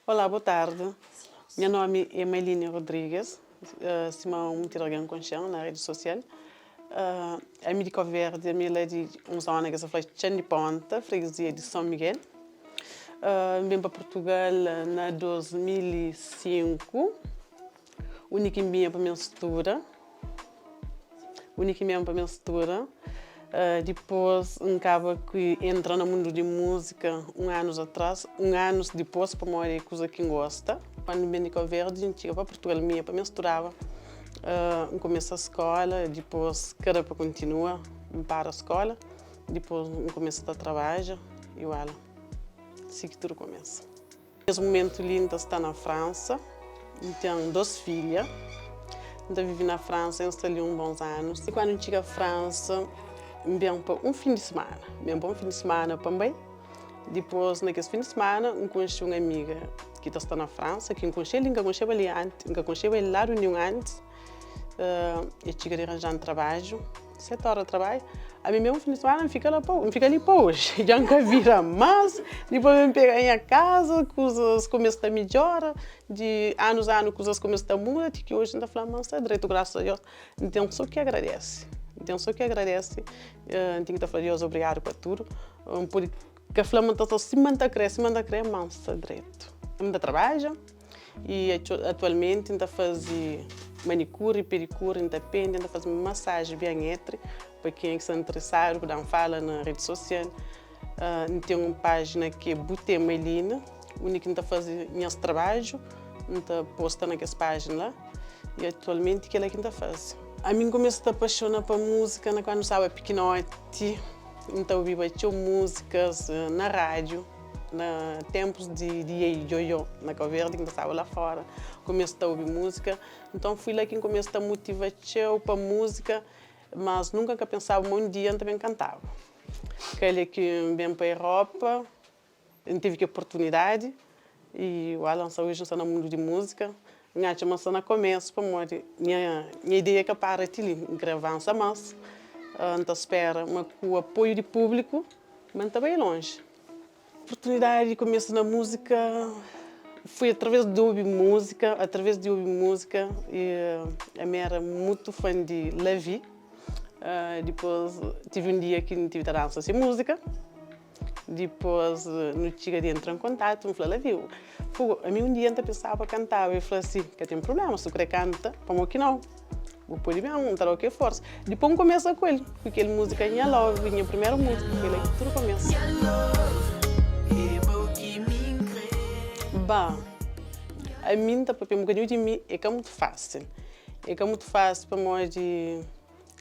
Olá, boa tarde. Nha nome é Mailine Rodrigues, sima munti algen konxe-m na redi sosial. Ami di Cabo Verde, ami la di un zona ki es ta fla Txan di Ponta, fregezia di São Miguel. N ben pa Portugal na 2005, undi ki N binha pa mi studa. Undi ki ben pa mi studa. Dipôs N kaba ki entra na mundu di múzika un anus atrás, un anus dipôs pamodi é kuza ki N gosta. Kandu N ben di Kau Verdi N txiga pa Purtugal mi pa mi studaba. N kumesa skóla, dipôs ka da pa kontinua, N para skóla, dipôs N kumesa ta trabadja i wala, si ki tudu kumesa. Nes mumentu li N ta sta na Fransa, N ten 2 filha, N ta vive na Fransa, N sta li un bons anus. I kuandu N txiga Fransa, N ben pa un fin di simana, N ben pa un fin di simana pa N bai. Dipôs na kes fin di simana, N konxe un amiga ki ta sta na Fransa, ki N konxe-l li, N ka konxeba li antis, N ka konxeba el ladu ninhun antis. E txiga di ranja-m trabadju. 7 óra di trabadju, ami mesmu fin di simana N fika la pa N fika li pa oji, dja N ka vira más, dipôs N pega nha kaza, kuzas kumesa ta midjora, di anus a anu kuzas kumesa ta muda, ti ki oji N ta fla ma N sta dretu grasas a Deus, N ten so ki agradese, N ten so ki agradese, N ten ki ta fla Deus obrigadu pa tudu, N pode ka fla ma N ta sta sima N ta kre, sima N ta kre, ma N sta dretu, N ta trabadja. I atualmenti N ta faze manikuri, pedikuri, N ta pende, N ta faze masaji ben etri pa kenha ki sta interesadu ku da-m fala na redi sosial. N ten un pájina ki é Bute Mailina, undi ki N ta faze nhas trabadju, N ta posta na kes pájina la i atualmenti kel-la ki N ta faze. Ami N kumesa ta apaxona pa múzika na kandu N staba pikinoti, N ta obiba txeu múzikas na rádiu. Na tenpus di di ei djojo na Kau Verdi ki N ta staba la fora, kumesa ta obi múzika. Nton fui la ki N kumesa ta mutiva txeu pa múzika, mas nunka N ka pensaba ma un dia N ta ben kantaba. Kel-li ki N ben pa Europa, N tive ki oportunidadi i wala N sta oji N sta na mundu di múzika. N atxa ma N sta na komésu pamodi nha nha ideia ka para ti li, N kre avansa más. N ta spera ma ku apoiu di públiku ma N ta bai lonji. Oportunidadi di kumesa na múzika foi através di obi múzika, através di obi múzika e ami era mutu fã di Lavie. Dipôs tive un dia ki N tive ta dansa se múzika, dipôs nu txiga di entra en kontatu, N fla Lavie, fogo, ami un dia N ta pensaba kantaba, el fla si, ka ten prubléma, si bu kre kanta, pamodi ki nau? Bu pode ben, N ta da-u ke forsa. Dipôs N kumesa ku el, ku kel múzika Nha Love, nha primeru múzika, kel-la ki tudu kumesa. Ba, ami N ta papia un bokadinhu di mi, é ka mutu fásil. É ka mutu fásil pamodi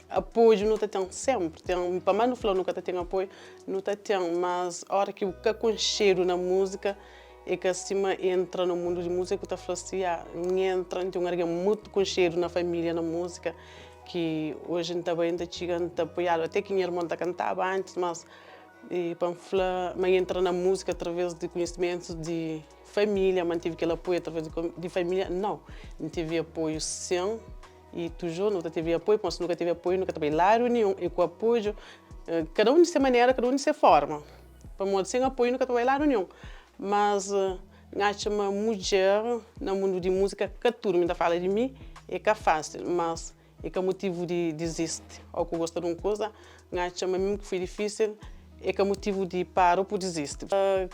apoiu nu ta ten sénpri, ten, pa más nu fla nu ka ta ten apoiu, nu ta ten, mas óra ki bu ka konxedu na múzika, É ka sima entra na mundu di múzika ku ta fla si, ah, N entra, N ten un algen mutu konxedu na família na múzika, ki oji N ta bai, N ta txiga, N ta apoiadu, até ki nha irmon ta kantaba antis, mas e pa N fla ma N entra na múzika através di konhisimentus di família, ma N tevi kel apoiu através di família, nau. N tevi apoiu sin. I tujur nu ta tevi apoiu, pamodi si nu ka tevi apoiu nu ka ta bai ladu ninhun. I ku apoiu, kada un di se manera, kada un di se forma, pamodi sen apoiu nu ka ta bai ladu ninhun. Mas N atxa ma mudjer na mundu di múzika, ka tudu, mi ta fala di mi, é ka fásil, mas é ka mutivu di dizisti. Ó ku gosta di un kuza, N atxa ma mim ki foi difísil, é ka mutivu di para ô ku dizisti.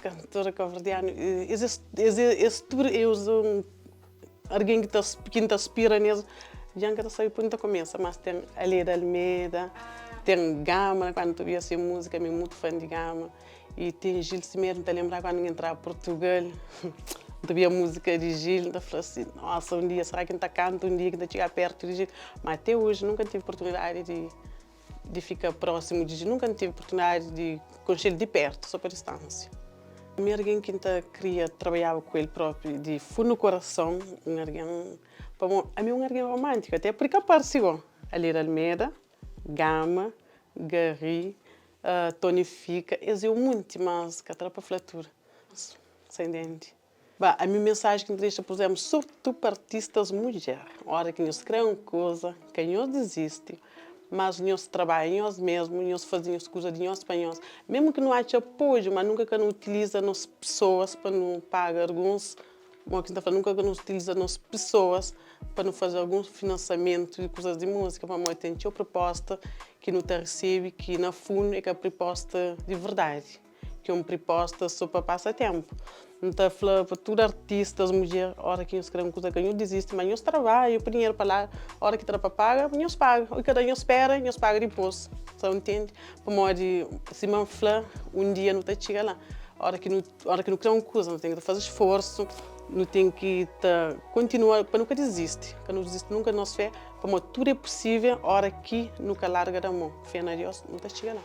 Kantora kabuverdianu, es es tudu é un Argen ki ta ki N ta spira nes, dja N ka ta sabe pur N ta kumesa, mas ten Aleda Almeida, ten Gama, kandu N ta obiba se múzika, mi é mutu fan di Gama, i ten Gil Semedo, N ta lenbra kandu N entraba Purtugal, N ta obiba múzika di Gil, N ta fla si, nosa, un dia sera ki N ta kanta un dia ki N ta txiga pertu di Gil? Ma ate oji nunka N tive oportunidadi di di fika prósimu di Gil, nunka N tive oportunidadi di konxe-l di pertu, so pa distánsia. Mi argen ki N ta kria trabadjaba ku el propi di fundu korason, un argen, pamo ami é un argen romántiku, até pur ka parse go, Alira Almeda, Gama, Garry, Tony Fika, es é un munti, mas ka ta da pa fla tudu, sa intendi? Ba, ami mensaji ki N ta dexa, pur izénplu, surtu pa artistas mudjer, óra ki nhos krê un kuza, ka nhos dizisti, mas nhos trabadja nhos mésmu, nhos faze nhos kuza di nhos pa nhos, mésmu ki nu atxa apoiu, má nunka ka nu utiliza nos pesoas pa nu paga alguns. Mo ki N ta fla, nunka ka nu utiliza nos pesoas pa nu faze algun finansamentu di kuzas di múzika, pamodi ten txeu proposta ki nu ta resebe ki na fundu é ka priposta di verdadi, ki é un priposta so pa pasa tenpu. N ta fla pa tudu artistas mudjer, ora ki nhos kre un kuza ka nhos dizisti, ma nhos trabadja, pui dinheru pa la, ora ki ta da pa paga, nhos paga, o ki ka da nhos spera, nhos paga dipôs, sa ntende? Pamodi sima N fla, un dia nu ta txiga la, ora ki nu Ora ki nu kre un kuza, nu ten ki ta faze sforsu, nu ten ki ta kontinua pa nu ka dizisti, ka nu dizisti nunka di nos fé, pamodi tudu é pusível ora ki nu ka larga da mon. Fé na Deus, nu ta txiga la.